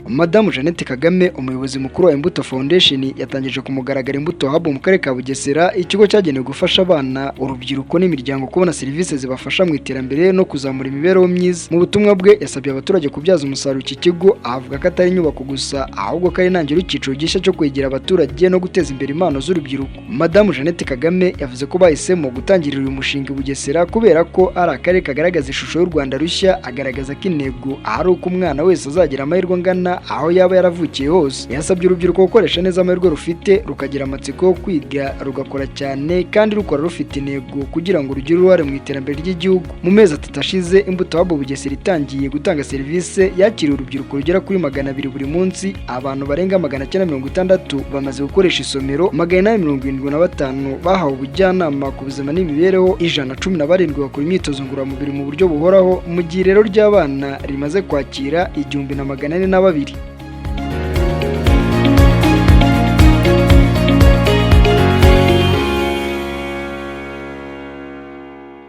Madamu Jeannette Kagame, umuyobozi mukuru wa Imbuto Foundation, yatangije ku mugaragaro Imbuto Hub mu karere ka Bugesera, ikigo cyagenewe gufasha abana, urubyiruko n'imiryango kubona serivisi zibafasha mu iterambere no kuzamura imibereho myiza. Mu butumwa bwe, yasabye abaturage kubyaza umusaruro iki kigo, avuga ko atari inyubako gusa, ahubwo ko ari intangiriro y'icyiciro gishya cyo kwegera abaturage no guteza imbere impano z'urubyiruko. Madamu Jeannette Kagame yavuze ko bahisemo gutangirira uyu mushinga i Bugesera kubera ko ari akarere kagaragaza ishusho y'u Rwanda rushya, agaragaza ko intego ari uko umwana wese azagira amahirwe angana aho yaba yaravukiye hose. Yasabye urubyiruko gukoresha neza amahirwe rufite, rukagira amatsiko yo kwiga, rugakora cyane kandi rukora rufite intego kugira ngo rugire uruhare mu iterambere ry'igihugu. Mu mezi 3 ashize Imbuto Hub Bugesera itangiye gutanga serivisi, yakiriye urubyiruko rugera kuri 200 buri munsi. Abantu barenga 960 bamaze gukoresha isomero, 875 bahawe ubujyanama ku buzima n'imibereho, 117 bakora imyitozo ngororamubiri mu buryo buhoraho, mu gihe irerero ry'abana rimaze kwakira 1402.